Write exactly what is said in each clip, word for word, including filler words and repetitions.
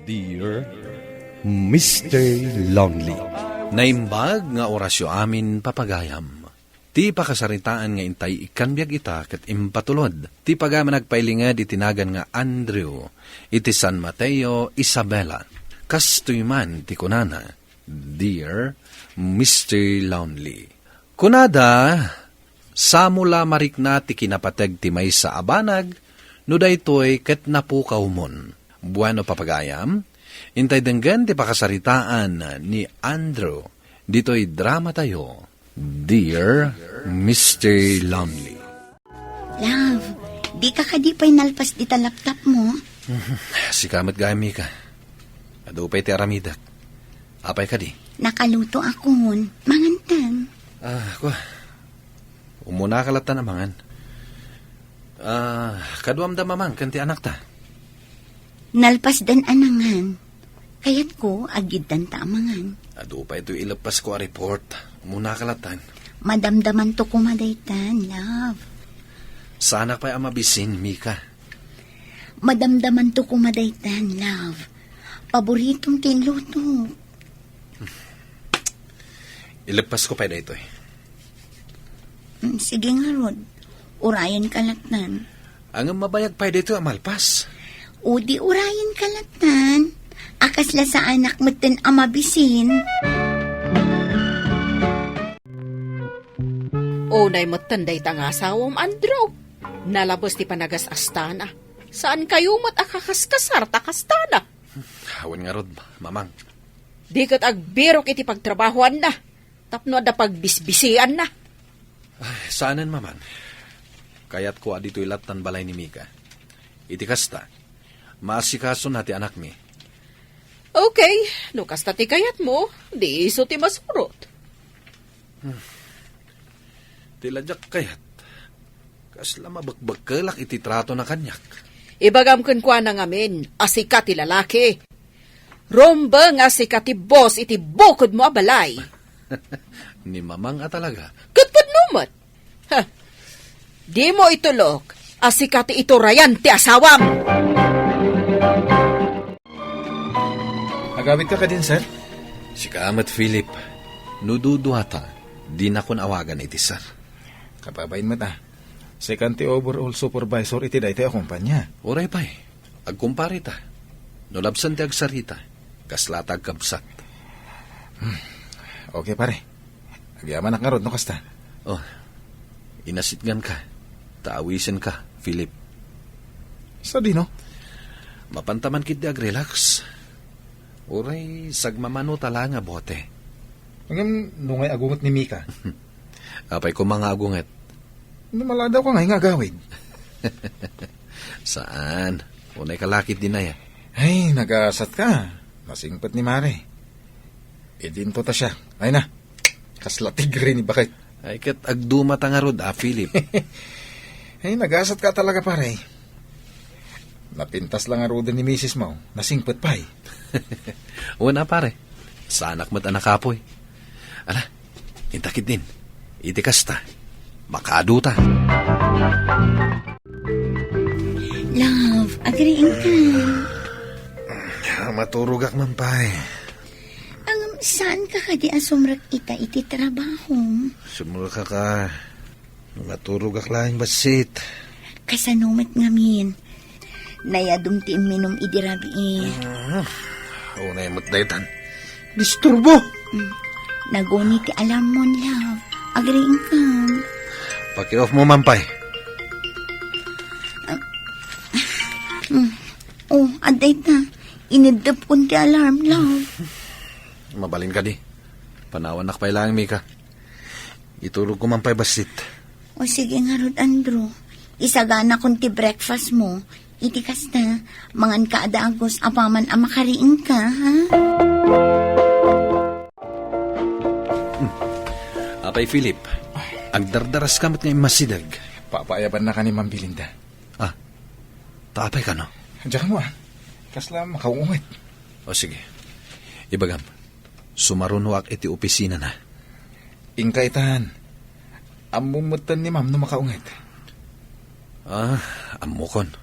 Dear Mister Lonely. Naimbag nga orasyo amin, papagayam. Ti pakasaritaan nga intay ikkan biag ita ket impatulod ti pagayam a nagpailinged iti nagan nga Andrew iti San Mateo, Isabela. Kastoy man ti kunana, Dear Mister Lonely. Kunada, samo la marikna ti kinapateg ti maysa a banag no daytoy ket napukawmon. Bueno, papagayam, intay denggen ti pakasaritaan ni Andrew ditoy dramatayo, Dear Mister Lonely. Love, di ka kadi pay nalpas dita laptop mo? Sika met gayam, Mika. Adu pay ti aramidek. Apay kadi? Nakaluto akon. Mangantan. Ah, kwa. Umuna ka latta a mangan. Ah, kaduamda mamang ken ti anakta? Nalpasdan a nangan. Kayatko, agiddan ta a mangan. Adu pay toy ileppasko a report. Umuna ka lattan. Madamdamanto koma daytan, love. Saanak pay a mabisin, Mika. Madamdamanto koma daytan, love. Paboritom ti inluto. Ileppasko pay daytoy. Mm, sige ngarud. Urayen ka lattan. Ngem mabayag pay daytoy a malpas. O di urayen ka lattan. A kasla saanak metten a mabisin. Unay metten dayta nga asawam, Andrew. Nalabes ti panagas-astana. Saankayo met a kakaskasar ta kastana. Awan ngarud, mamang. Di ket agbirok iti pagtrabahoanna tapno adda pagbisbisianna. Ay, saanen, mamang. Kayatko a ditoy lattan balay ni Mika. Iti kasta, maasikasona ti anakmi. Okay, no kasta ti kayatmo, di isu ti masurot. Hmm. Ti la diak kayat, kasla mabekbekkelak iti tratona kaniak. Ibagam kenkuana ngamin a sika ti lalaki. Rumbeng a sika ti boss iti bukodmo a balay. Ni mamang a talaga. Ket pudno met. Ha. Dimo itulok a sika ti iturayan ti asawam. Agawidka kadin, sir? Sika met, Philip. No duduata, dinakon awagan iti sir. Kababain met, a. Sika ti overall supervisor iti daytoy a kumpanya. Uray pay, agkumpare ta. No labsen ti agsarita, kasla ta agkabsat. Hmm. Okay, pare. Agyamanak ngarud no kasta. Oh, inasitgan ka. Ta awisen ka, Philip. Sadino? Mapanta man ketdi agrelax. Uray, sagmamano ta la nga bote. Ngem, no ngay agunget ni Mika? Apay koma nga agunget? No maladaw ka ngay nga agawid. Saan? Unay ka lakit dinaya. Ay, nagasat ka. Nasingpet ni Mare. Idinto ta siya. Ay na. Kasla tigre ni baket. Ay, ket agduma ta ngarud, a, Philip. Ay, nagasat ka talaga, pare. Napintas lang ngaruden ni misis mo. Nasingpet pay. Wen a, pare. Saanak met a nakapoy. Ala, inta ketdin. Iti kasta, makaadu ta. Love, agriing ka. Maturogak man pay. Ngem, saan ka kadi a sumrek ita iti trabahom? Sumrekak a, maturogak laeng bassit. Kasano met ngamin? Nayadum ti imminum idi rabii. Ah, unay met daytan. Disturbo! Mm. Naguni ti alarm mo, love. Agriing ka. Paki-off mo man pay. Ah, mm. Oh, adda ita. Ineddepkon ti alarm, love. Mabalin kadi. Panawannak pay laeng, Mika. Iturogko man pay bassit. O sige ngarud, Andrew. Isaganakon ti breakfast mo. Iti kasta, mangan ka a dagus apaman a makariing ka, ha? Hmm. Apay, Philip, agdardaras ka met nga immasideg. Papaayabanna ka ni Ma'am Belinda. Ah, ta apay kano? Diak kano, a. Kasla makaunget. O, sige. Ibagam, sumarunoak iti opisinana. Inka itan. Ammom metten ni Ma'am no makaunget. Ah, ammokon.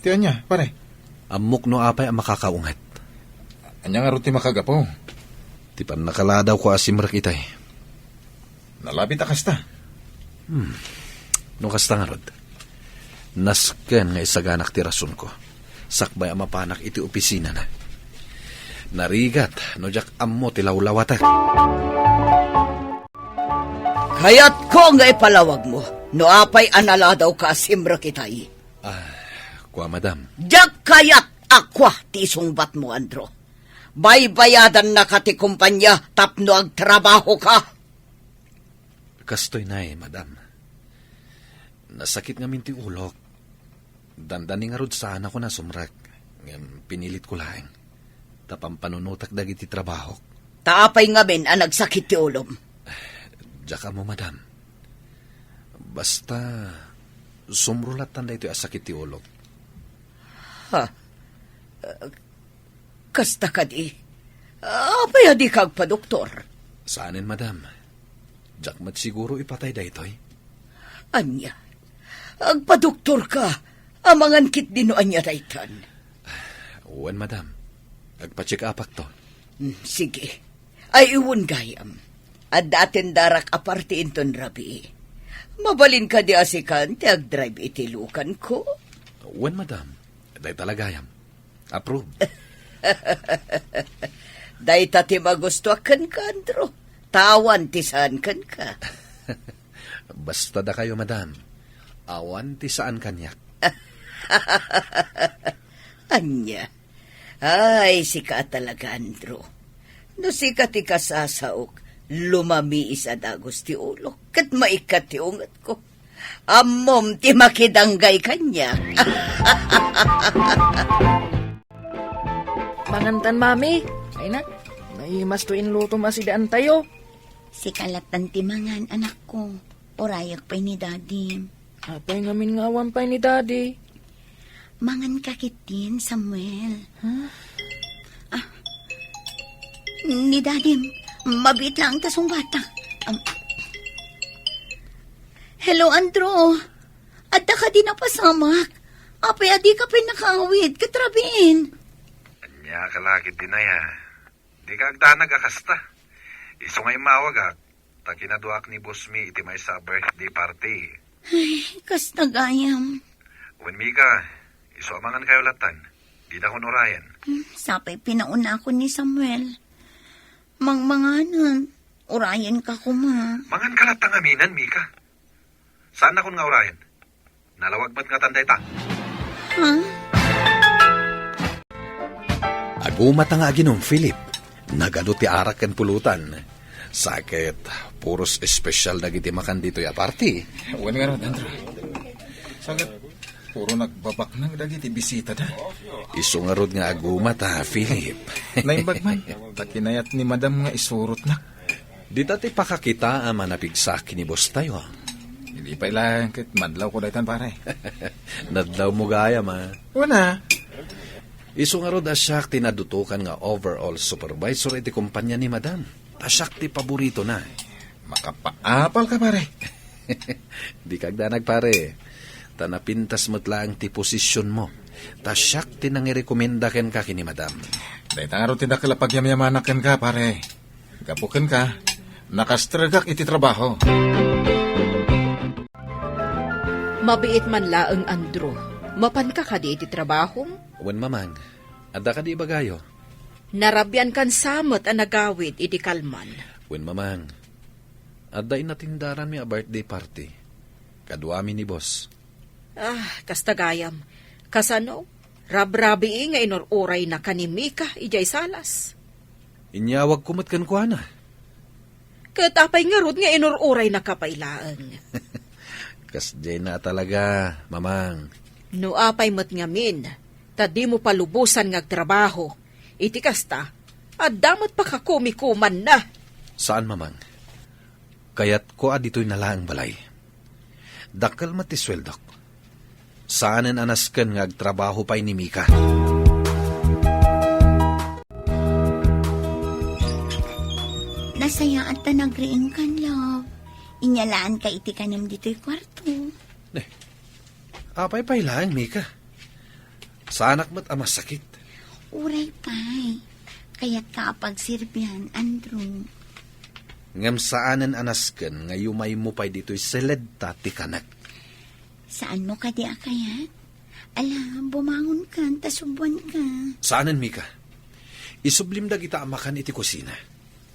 Ti ania, pare? Ammok no apay a makakaunget. Ania ngarud ti makagapu? Ti pannakaladaw ko a simrek itay. Nalabit a kasta. Hmm. No kasta ngarud, nasken nga isaganak ti rasonko. Sakbay a mapanak iti opisinana. Narigat no diak ammo ti lawlawatek. Kayatko nga ipalawagmo no apay a naladawka a simrek itay. Ah, kua, madam. Diak kayat a kua ti isungbatmo, Andrew. Baybayadannaka ti kompania tapno agtrabahoka. Kastoy nay, madam. Nasakit ngamin ti ulok. Dandani ngarud saanakon a sumrek, ngem pinilitko laeng. Ta pampanunotak dagiti trabahok. Ta apay ngamin a nagsakit ti ulom? Diak ammo, madam. Basta, sumro lattan daytoy a sakit ti ulok. Ha? Kasta kadi? Apay a dika agpadoktor? Saanen, madam. Diak met siguro ipatay daytoy. Ania? Agpadoktorka. Amangan ketdi no ania daytan. Wen, madam. Agpa-check-upakto. Hmm, sige. Ay, iwen gayam. Adda atendarak a parti inton rabii. Mabalin kadi a sikan ti agdrive iti lukanko? Wen, madam. Dayta la gayam. Approve. Dayta ti magustuak kenka, Andrew. Ta awan ti saan kenka. Basta dakayo, madam. Awan ti saan kaniak. Ania? Ay, sika talaga, Andrew. No sika ti kasasaok, lumamiis a dagus ti ulok, ket maikkat ti ungetko. Ammom ti makidanggay kaniak. Mangantan, Mami. Ay, nak, naimasto inlutom a sidaantayo. Sika lattan ti mangan, anakko. Urayek pay ni Dadim. Apay ngamin nga awan pay ni Daddy? Mangan ka ketdin, Samuel. Huh? Ah, ni Dadim, mabiit laeng ta sungbatak. Am, hello, Andrew. Adda kadi napasamak? Apay a dika pay nakaawid ket rabiin? Ania ka la ketdin aya? Dika agdanag a kasta. Isu nga immawagak, ta kinaduaak ni boss mi iti maysa a birthday party. Ay, kasta gayam. Wen, Mika, isu a mangankayo lattan. Didakon urayen. Hmm, sapay pinaunakon ni Samuel. Mangmanganen, urayenka koma. Manganka latta ngaminen, Mika. Saannakon nga urayen. Nalawag met ngatan dayta. Ha? Agumata nga aginom, Philip. Nagadu ti arak ken pulutan. Sa ket, puros espesyal dagiti makan ditoy a party. Wen ngarud, Andrew. Sa ket, puro nagbabaknang dagiti bisitada. Isu ngarud nga agumata, Philip. Naimbag man, ta kinayat ni Madam nga isurotnak. Dita ti pakakitaam a napigsaak ni boss tayo. Idi pay laeng ket madlawko daytan, pare. Nadlawmo gayam, a. Wen a. Isu ngarud a siak ti nadutokan nga overall supervisor iti kompania ni Madam. Ta siak ti paboritona. Makapaapalka, pare. Dika agdanag, pare. Ta napintas met laeng ti posisionmo. Ta siak ti nangirekomenda kenka ken ni Madam. Dayta ngarud ti dakkel a pagyamyamanak kenka, pare. Gapu kenka, nakastrigak iti trabaho. Mabiit man laeng, Andrew. Mapanka kadi iti trabahom? Wen, Mamang. Adda kadi ibagayo? Narabiankan sa met a nagawid idi kalman. Wen, Mamang. Adda inatendaranmi a birthday party. Kaduami ni boss. Ah, kasta gayam. Kasano? Rabrabii nga inur-uraynaka ni Mika idiay salas. Inyawagko met kenkuana. Ket apay ngarud nga inur-uraynaka pay laeng? Kasdiayna a talaga, Mamang. No apay met ngamin, ta dimo palubosan nga agtrabaho, iti kasta, adda met pakakumikumanna. Saan, Mamang. Kayatko a ditoy na laeng balay. Dakkel met ti sueldok. Saanen a nasken nga agtrabaho pay ni Mika. Nasayaat ta nagriingkan, love. Inyalaanka iti kanem ditoy kuarto. Ne, apay pay laeng, Mika? Saanak met a masakit. Uray pay. Kayatka a pagserbian, Andrew. Ngem saanen a nasken nga yumaymo pay ditoy seledta ti kanek. Saanmo kadi a kayat? Ala, bumangonkan ta subuanka. Saanen, Mika. Isublim dagita a makan iti kusina.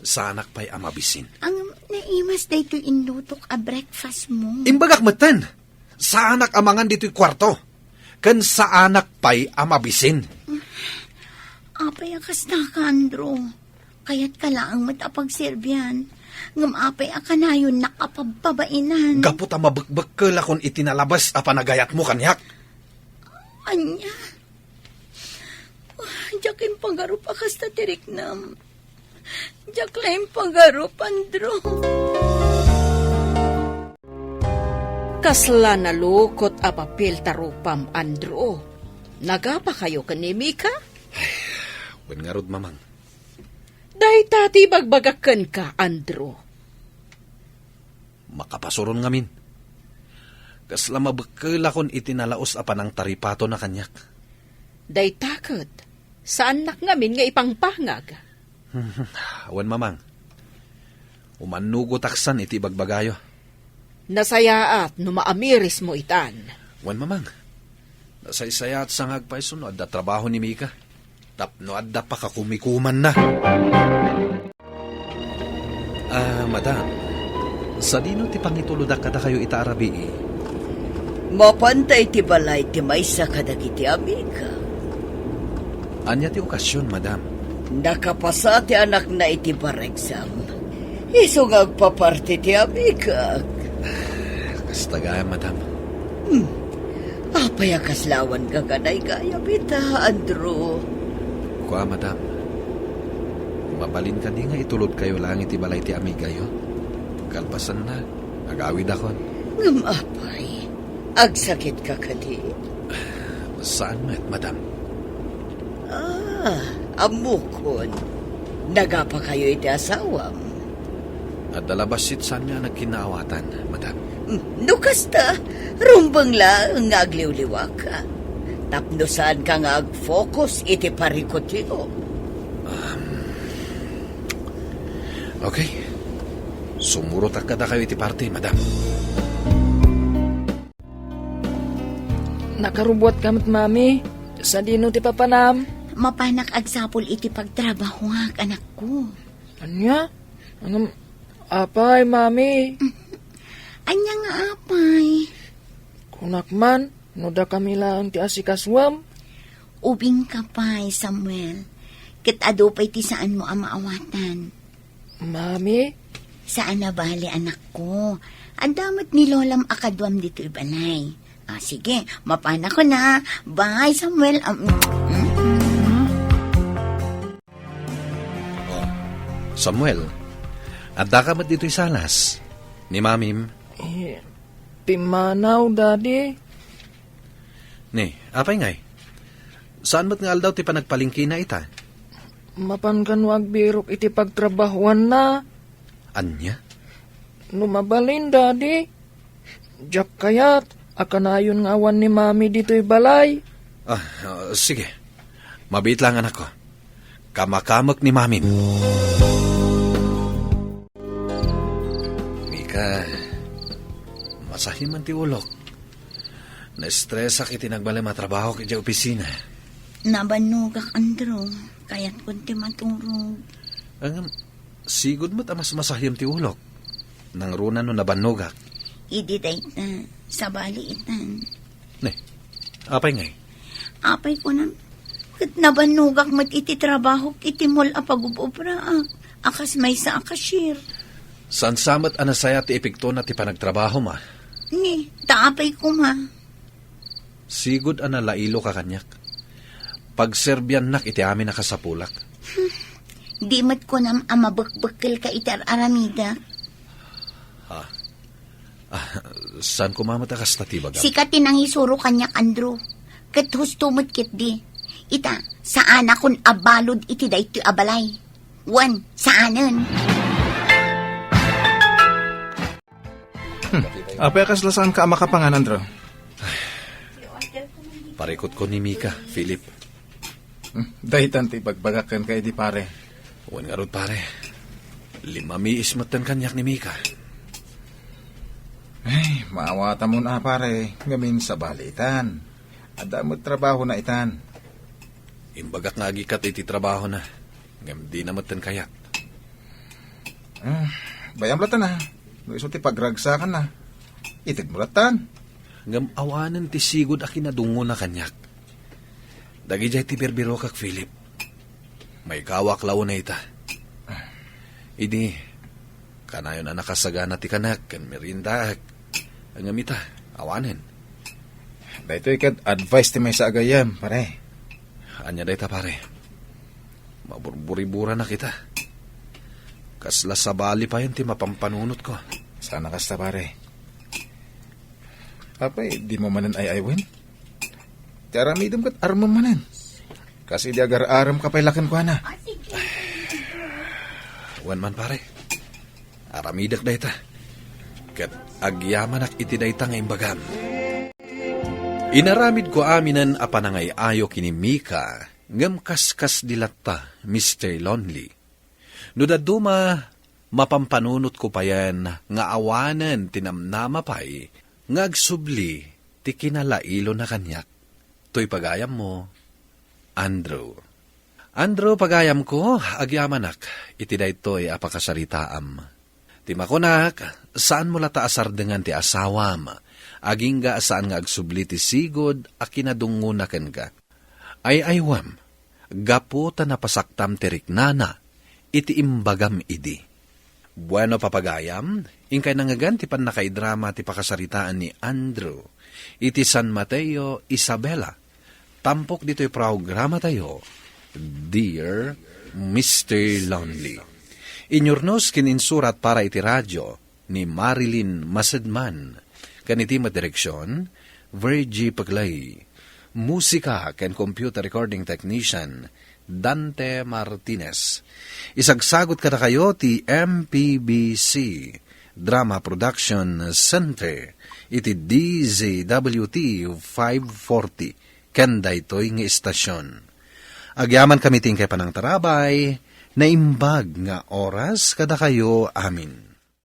Saanak pay a mabisin. Ang naimas daytoy inlutok a breakfast mo. Imbagak metten. Saanak a mangan ditoy kuarto. Ken saanak pay a mabisin. Apay a kasta ka, Andrew? Kayatka laeng met a pagserbian. Ngem apay a kanayonnak a pabpabainan? Gapu ta mabekbekkelakon iti nalabes a panagayatmo kaniak. Ania? Diak impagarup a kasta ti riknam. Diak la impagarup, Andrew. Kasla nalukot a papel ta rupam, Andrew. Nagapakayo ken ni Mika? Wen ngarud, Mamang. Dayta ti ibagbagak kenka, Andrew. Makapasuron ngamin. Kasla mabekkelakon iti nalaus a panangtaripatona kaniak. Dayta ket, saannak ngamin nga ipangpangag. Wen, Mamang. Umannugotak san iti ibagbagayo. Nasayaat no maamirismo itan. Wen, Mamang. Nasaysayaat sa nga agpayso no adda trabaho ni Mika. Tapno adda pakakumikumanna. Ah, madam, sadino ti pangitulodak kadakayo ita a rabii? Mapanta iti balay ti maysa kadagiti amigak. Ania ti okasion, madam? Nakapasa ti anakna iti bar exam. Isu nga agpaparti ti amigak. Kasta gayam, madam. Hmm. Apay a kasla awan gaganaygayam ita, Andrew? Kua, madam. Mabalin kadi nga itulodkayo laeng iti balay ti amigayo? Kalpasanna, agawidakon. Ngem apay, agsakitka kadi? Saan met, madam. Ah, ammokon. Nagapakayo iti asawam? Adda la bassit saanmi a nagkinnaawatan, madam. Hmm, no kasta, rumbeng laeng nga agliwliwaka. Tapno saanka nga ag-focus iti parikutyo. Um, okay. Sumurotak kadakayo iti party, madam. Nakarubuatka met, Mami. Sadino ti papanam? Mapanak agsapul iti pagtrabahoak, anakko. Ania? Ngem, apay, Mami? Ania nga apay? Kunak man, no dakami laeng ti asikasuem. Ubingka pay, Samuel. Ket adu pay ti saanmo a maawatan. Mami? Saan a bale, anakko. Adda met ni lolam a kaduam ditoy balay. Ah, sige, mapanakon a. Bye, Samuel. Um, mm. Oh, Samuel, addaka met ditoy salas ni Mamim? Eh, pimmanaw, Daddy. Ni, apay ngay? Saan met nga aldaw ti panagpalengkena ita? Mapan kano agbirok iti pagtrabahoanna. Ania? No mabalin, Daddy, diak kayat a kanayon nga awan ni Mami ditoy balay. Ah, ah, sige. Mabiit lang, anakko. Kamakamek ni Mamim. Mika, masahim man ti ulok. Naestresak iti nagbalin a trabahok idiay opisina. Nabannogak, Andrew. Kayatkon ti maturog. Ngem, sigud met a mas masahim ti ulok. Nangruna no nabannogak. Idi dayta, sabali itan. Ne, apay ngay? Apay kunam, ket nabannogak met iti trabahok iti mall a pagub-obraak, a kas maysa a cashier. Saan sa met a nasayaat ti epektona ti panagtrabahom, a? Ni, ta apay koma. Sigud a nalailoka kaniak. Pagserbiannak iti amin a kasapulak. Hmm. Di met kunam a mabekbekkelka iti ar-aramidek. Ha? Ah, saan koma met a kasta ti ibagam? Sika ti nangisuro kaniak, Andrew. Ket husto met ketdi. Ita, saanakon a balud iti daytoy a balay. Wen, saanen. Hmm. Apay a kasla saanka a makapangan, Andrew? Parikutko ni Mika, Philip. Hmm, daytan ti ibagbagak kenka idi, pare. Wen ngarud, pare. Limmamiis metten kaniak ni Mika. Ay, maawatamon a, pare. Ngamin sabali itan. Adda met trabahona itan. Imbagak nga agikkat iti trabahona. Ngem dina metten kayat. Ah, bay-am latta na. No isu ti pagragsakanna. Itedmo latta. Ngem awanen ti sigud a kinadungona kaniak. Dagidiay ti birbirokak, Philip. Maikawak la unay ita. Idi, kanayon a nakasagana ti kanak ken meriendaak. Ngem ita, awanen. Daytoy ket advice ti maysa a gayyem, pare. Ania dayta, pare? Maburburiburanak ita. Kasla sabali payen ti mapampanunotko. Sana kasta, pare. Apay, dimo manen ay-aywen? Ti aramidem ket armem manen. Kas idi agar-aremka pay la kenkuana. Wen man, pare. Aramidek dayta. Ket agyamanak iti dayta nga imbagam. Inaramidko aminen a panangay-ayo ken ni Mika, ngem kaskasdi latta, Mister Lonely. No dadduma, mapampanunotko payen nga awanen ti namnama pay nga agsubli ti kinalailona kaniak. Toy pagayammo, Andrew. Andrew, pagayamko, agyamanak iti daytoy a pakasaritaam. Ti makunak, saanmo latta a sardengan ti asawam, agingga a saan nga agsubli ti sigud a kinadungngona kenka. Ay-aywem, gapu ta napasaktam ti riknana iti imbagam idi. Bueno, papagayam, inkay nangngegan ti pannakaidrama ti pakasaritaan ni Andrew iti San Mateo, Isabela, tampok ditoy programatayo, Dear Mister Lonely. Inyurnos ken insurat para iti radio ni Marilyn Masedman, ken iti met direksion, Virgie Peglay. Musika ken computer recording technician, Dante Martinez. Isagsagut kadakayo ti M P B C Drama Production Center iti D Z W T five forty ken daytoy nga istasion. Agyamankami ti inkay panangtarabay, naimbag nga oras kadakayo amin.